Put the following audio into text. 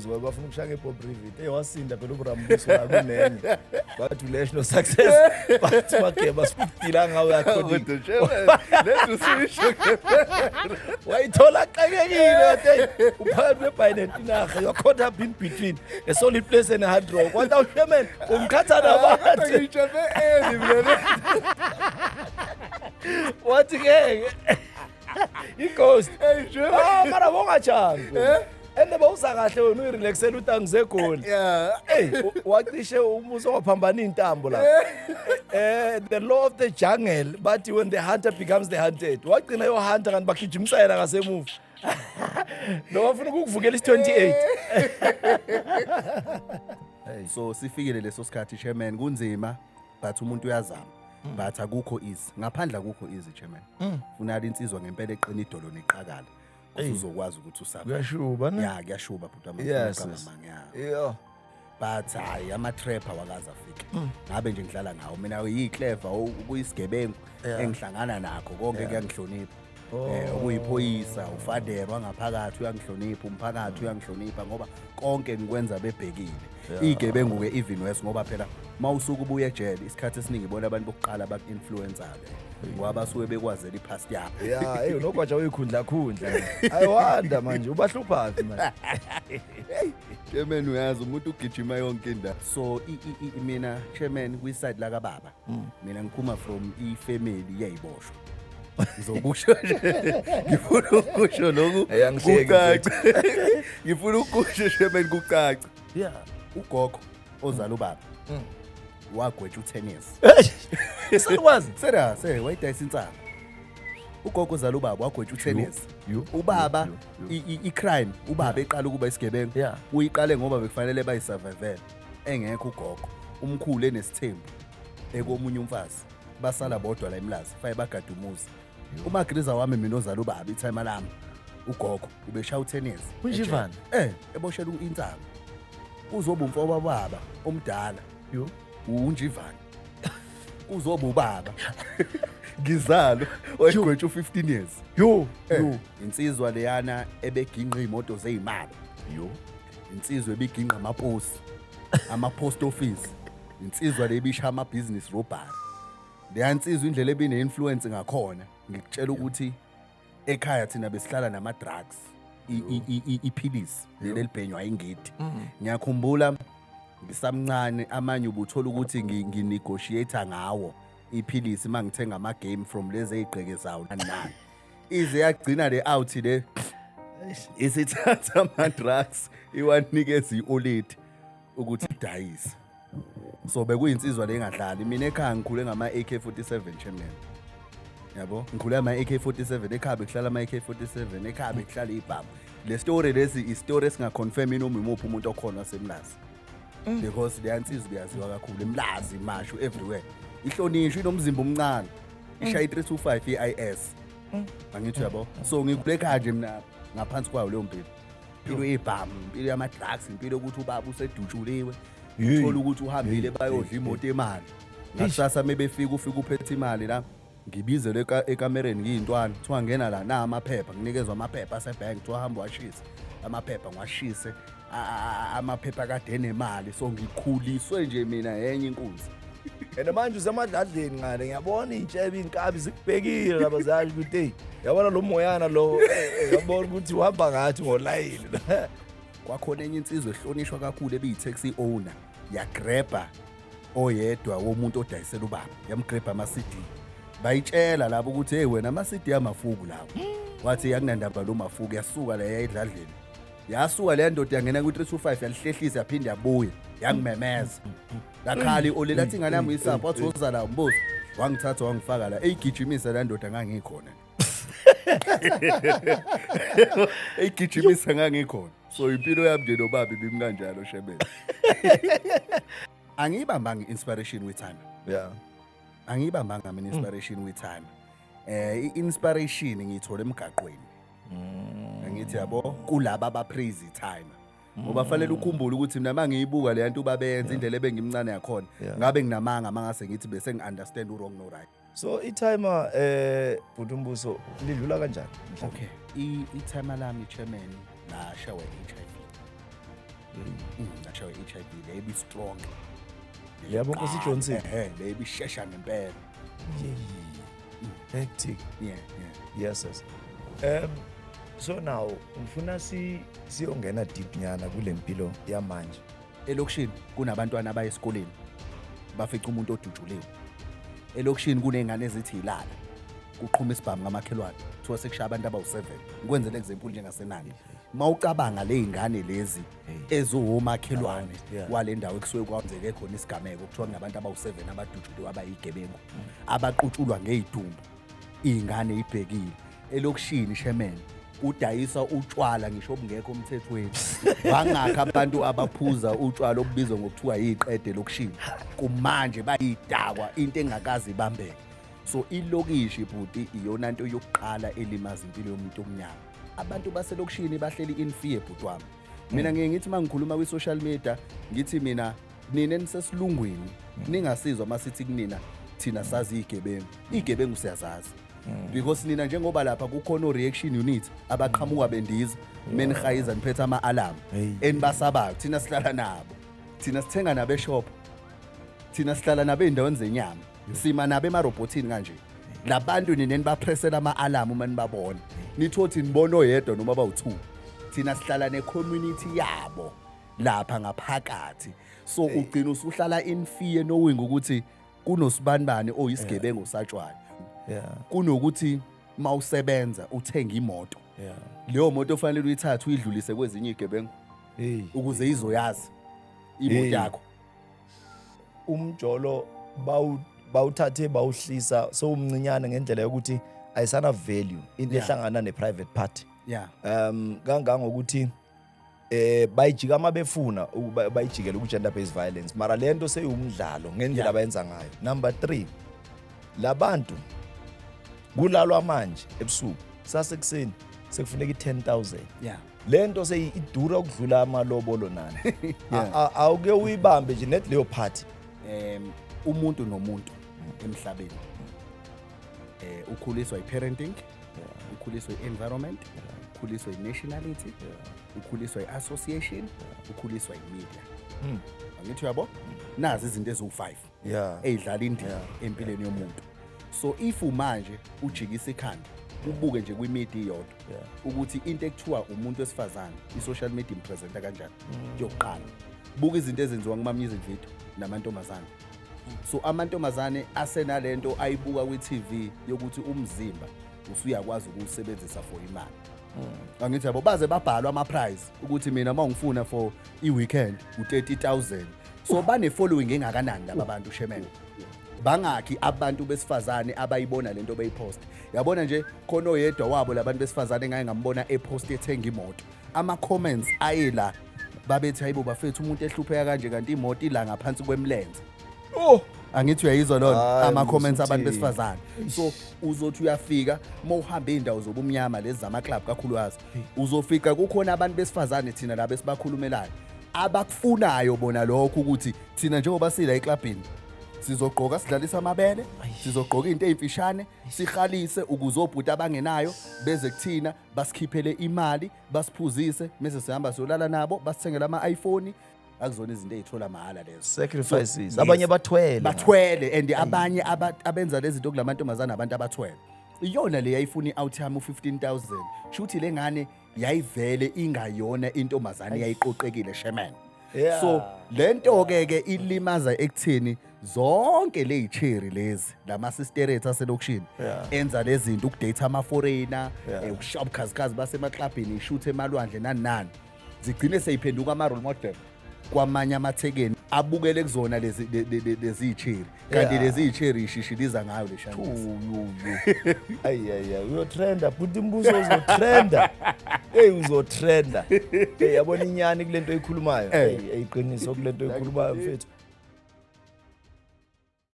Mbuso bafuna ukushaya ngeBob Rivet. Hey, wasinda phela uBrambuso la kunenye. Bathi ulesh no success. Bathi mageba sifudila ngawe according. Kodwa chairman, lethu usuyisho. Wayithola xakekile, wathi hey, uphakathi kwebhayi nentinarha, you're caught up in between a solid place and a hard rock. Wathi, awu chairman, umkhatha nabantu. Ngiyitshabe early mina. Wathi ngeke. I-ghost. Hey, chairman. Ah, mara bongajambi. Eh? Ende bawuza kahle wena, uyirelaxela ukuthi angizegoli. Hey, wacishe umuso waphambana intambo la. The law of the jungle bathi when the hunter becomes the hunted. Wagcina yo hunter kanti bagijimisa yena ngasemuva. Lo wafuna ukukuvukela isi-28. Hey. So sifikile leso sikhathi, chairman, kunzima but umuntu uyazama. But akukho easy. Ngaphandle akukho easy, chairman. Funala insizwa ngempela eqina idolo neqhakala. Hey. Uzokwazi ukuthi usabe. Kuyashuba ne? Ya, kuyashuba bhuti wami. Yes. Yeah. But hayi, ama-trap awakaze afike. Ngabe nje ngidlala ngawo mina, yi-clever ukuyisigebengu engihlangana nakho konke kuyangihlonipha. Okuyiphoyisa, ufadero wangaphakathi uyangihlonipha, umphakathi uyangihlonipha ngoba konke ngikwenza bebhekile. Iy'gebengu-ke even worse ngoba phela uma usuke ubuye ejele, isikhathi esiningi ibona abantu bokuqala baku-influencer-ke ngoba basuke bekwazela i-past yakho. Yeah, hey, unogwaja uyikhundla khundla. I wonder manje ubahluphaphi manje. Chairman, uyazi umuntu ugijima yonke indawo. So mina, chairman, kwi-side lakababa, mina ngiphuma from i-family yeyiboshwa. Ngizokusho nje, ngifuna ukusho lokhu Hey, angihleki. kucace. Ngifuna ukusho, chairman, kucace. Ugogo ozala ubaba wagwetshwa u-10 years. Sakwazi. Serious, wayidayisa insangu. Ugogo ozala ubaba wagwetshwa u-10 years. Yo, Ubaba yo, yo. i-crime ubaba eqala ukuba isigebengu uyiqale ngoba bekufanele bayisurvivele engekho ugogo, umkhulu enesithembu ekomunye umfazi, basala bodwa la eMlazi, faye bagada umuzi. Umagriza wami mina ozala ubaba, itimer lami, ugogo ubeshaya u-10 years. Unjivana? Eboshelwa insangu. Uzoba umfo baba omdala. Yo. Unjivana uzoba ubaba ngizalo wayegwetshwa u-15 years. Yo. Yo. Insizwa leyana ebeginqa iy'moto zey'mali. Yo. Insizwa ebiginqa amaposi, ama-post office. Insizwa le ebisha ama-business robbery. Leya nsizwa, indlela ebine-influence ngakhona, ngikutshela ukuthi ekhaya thina besihlala nama-drugs, iphilisi leli elibhenywa ingidi. Ngiyakhumbula ngisamncane, amanye ubuthola ukuthi nginegotiate ngawo iphilisi uma ngithenga ama-game from lezi ey'gqekezayo nani nani. Ize yagcina le out le isithatha ama-drugs iwanikeza i-oledi ukuthi idayise. So bekuyinsizwa le engadlali. Mina ekhaya ngikhule ngama-AK47, chairman, yabo, ngikhule ama-AK47 ekhaya, bekuhlala ama-AK47 ekhaya, bekuhlala ibhamu. Le story lesi i-story esingaconfirm noma imuphi umuntu okhona waseMlazi because leya nsizwa iyaziwa kakhulu eMlazi, mashu everywhere, ihlonishwa, inomzimba omncane, ishaya i-325 i-IS, angithi uyabo. So ngikhule ekhaya nje mina ngaphansi kwayo leyo mpilo, impilo yebhamu, impilo yama-drugs, impilo yokuthi ubaba usedutshuliwe. Uthola ukuthi uhambile bayodla imoto emali, ngakusasa mebefika ufika uphethe imali la. Ngibizelwe ekamereni ngiyintwana, kuthiwa ngena la, na amaphepha, nginikezwa amaphepha asebhenki, kuthiwa hamba washise amaphepha, ngiwashise amaphepha kade enemali. So ngikhuliswe nje mina yenye inkunzi. And manje usemadladleni ngale, ngiyabona iy'ntshebe, iy'nkabi zikubhekile lapha, ziyasho ukuthi eyi, yabona lo moyana lo, yabona ukuthi uhamba ngathi ngolayini. Kwakhona enye insizwa ehlonishwa kakhulu ebiyi-taxi owner, yagrabha oyedwa womuntu odayisela ubaba, yamgrabha ama-CD. Bayitshela labo ukuthi, hey wena, ama-CD amafuku lawo. Wathi akunandaba lo mafuku. Yasuka la yayidladleni, yasuka leya ndoda yangena kwi-325, yalihlehlisa, yaphinde yabuya, yangimemeza, lakhala i-oli, lathi ingane yami uyisapho. Wathi woza la mbuzo, wangithatha wangifaka la, eyigijimisa leya ndoda ngangikhona, eyigijimisa ngangikhona. So impilo yami nje nobaba ibimi kanjalo shebele. Angiyibambanga i-inspiration with time. Angiyibambanga mina inspiration with time. I-inspiration ngiyithole emgaqweni, angithi yabo, kulaba abapraise time, ngoba fanele ukhumbule ukuthi mina mangiyibuka le nto babenza, indlela ebengimncane yakhona, ngabe nginamanga mangase ngithi bese ngi-understand u-wrong no right. So i-timer, bhuti Mbuso, lidlula kanjani mhlawumbe? Okay, i-timer lami, chairman, lashawa i-HIV. Ngashaywa i-HIV le ebi-strong. Yabo, Nkosi Johnson. Ehe, le ebishesha ngempela. Hectic. Yeah. Yes. So now ngifuna si siyongena deep nyana kule mpilo yamanje. Elokishini kunabantwana abaye esikoleni bafica umuntu odutshuliwe. Elokishini kuney'ngane ezithi yilala kuqhuma isibhamu ngamakhelwane, kuthiwa sekushaya abantu abawu-7. Ngikwenzele example njengaseNanda, uma ucabanga le y'ngane lezi eziwomakhelwane wale ndawo ekusuke kwenzeke khona isigameko, kuthiwa kunabantu abawu-7 abadutshuliwe, abayigebengu abaqutshulwa ngey'dumbu, iy'ngane ibhekile. Elokishini, shemen, udayisa utshwala ngisho obungekho emthethweni. Bangakho abantu abaphuza utshwala obubizwa ngokuthiwa yiqede elokishini kumanje, bayidakwa into engakaze ibambeke. So ilokishi, bhuti, iyona nto yokuqala elimaza impilo yomuntu omnyama. Abantu baselokishini bahleli in fear, bhuti wami. Mina ngiye ngithi uma ngikhuluma kwi-social media, ngithi mina nina enisesilungwini ningasizwa masithi kunina thina sazi iy'gebengu. Iy'gebengu siyazazi because nina njengoba lapha kukhona o-reaction unit abaqhamuka bendiza menihayiza niphethe ama-alarm Hey. enibasabayo. Thina sihlala nabo, thina sithenga nabo eshop, thina sihlala nabo ey'ndaweni zenyama, sima nabo emarobhothini kanje. Labantu nina nibapressela ama-alarm uma nibabona, nithothi nibona oyedwa noma abawu-two. Thina sihlala ne-community yabo lapha ngaphakathi, so ugcina usuhlala in fear knowing ukuthi kunosibanibani oyisigebengu satshwala kunokuthi mawusebenza uthenga imoto, leyo moto fanele uyithathe uyidlulise kwezinye igebengu Hey. ukuze izoyazi imoto Hey. yakho. Umjolo bawuthathe bawuhlisa sowumncinyane ngendlela yokuthi ayisana value into ehlangana ne-private party, kangangokuthi bayijika uma befuna bayijikele ku-gender based violence, mara le nto seyiwumdlalo ngendlela abayenza ngayo. Number 3, labantu kulalwa manje ebusuku, sasekuseni sekufuneka i-10,000. Le nto seyidura ukudlula amalobolo nani. Awuke uyibambe nje net leyo party. Umuntu nomuntu emhlabeni ukhuliswa i-parenting, ukhuliswa i-environment, ukhuliswa i-nationality, ukhuliswa i-association, ukhuliswa i-media. Angithi uyabo, nazi izinto eziwu-5 ey'dlala indima empilweni yomuntu. So if manje ujikisa ikhanda ubuke nje kwi-media iyodwa ukuthi into ekuthiwa umuntu wesifazane i-social media impresenta kanjani, yokuqala buka izinto ezenziwa kuma-music video namantombazane. So amantombazane asenalento ayibuka kwi-TV yokuthi umzimba usuyakwazi ukuwusebenzisa for imali. Angithi yabo, baze babhalwa ama-price ukuthi mina uma ngifuna for i-weekend u-30,000. So bane-following engakanani laba bantu, shemen? Bangakhi abantu besifazane abayibona lento beyipost? Yabona nje, khona oyedwa wabo labantu besifazane engake ngambona epost ethenga imoto, ama-comments aye la babethi, "Hayibo bafethu, umuntu ehlupheka kanje kanti imoto ila ngaphansi kwemlenze." Oh. Angithi uyayizwa lona? Hayi, Ama-comments abantu usuthini. besifazane. So uzothi uyafika uma uhamba iy'ndawo zobumnyama lezi zama-club kakhulukazi, uzofika kukhona abantu besifazane thina laba esibakhulumelayo abakufunayo bona lokho, ukuthi thina njengoba sila eklabhini sizogqoka sidlalise amabele, sizogqoka into ey'mfishane, sihalise ukuze obhuti abangenayo beze kuthina basikhiphele imali, basiphuzise, mese sihamba siyolala nabo, basithengele ama-iPhone. Akuzona izinto ey'thola mahhala lezo. Sacrifices. So, yes. Abanye bathwele. Bathwele, and abanye abenza lezi zinto kulamantombazane abantu abathwele. Iyona le yayifuna i-out yami u-15,000, shuthi le ngane yayivele ingayona intombazane, yayiqoqekile, sheman. So lento ke ke ilimaza ekutheni zonke ley'cherry lezi lama-sister ethu aselokishini enza lezi zinto, ukudate ama-foreigner, ukushaya ubukhazikhazi basemaklabhini, ishuthe emalwandle, nani nani, zigcine seyiphenduka ama-role model kwamanye amathekeni abukele kuzona lezi lezi y'cherry, kanti lezi y'cherry ishishiliza ngayo le shanisi. Ayi ayi ayi, uyotrenda futhi, Mbuso, uzotrenda. Hey, uzotrenda. Hey, yabona inyani kulento oyikhulumayo. Hey, ayiqiniso kulento oyikhulumayo, mfethu.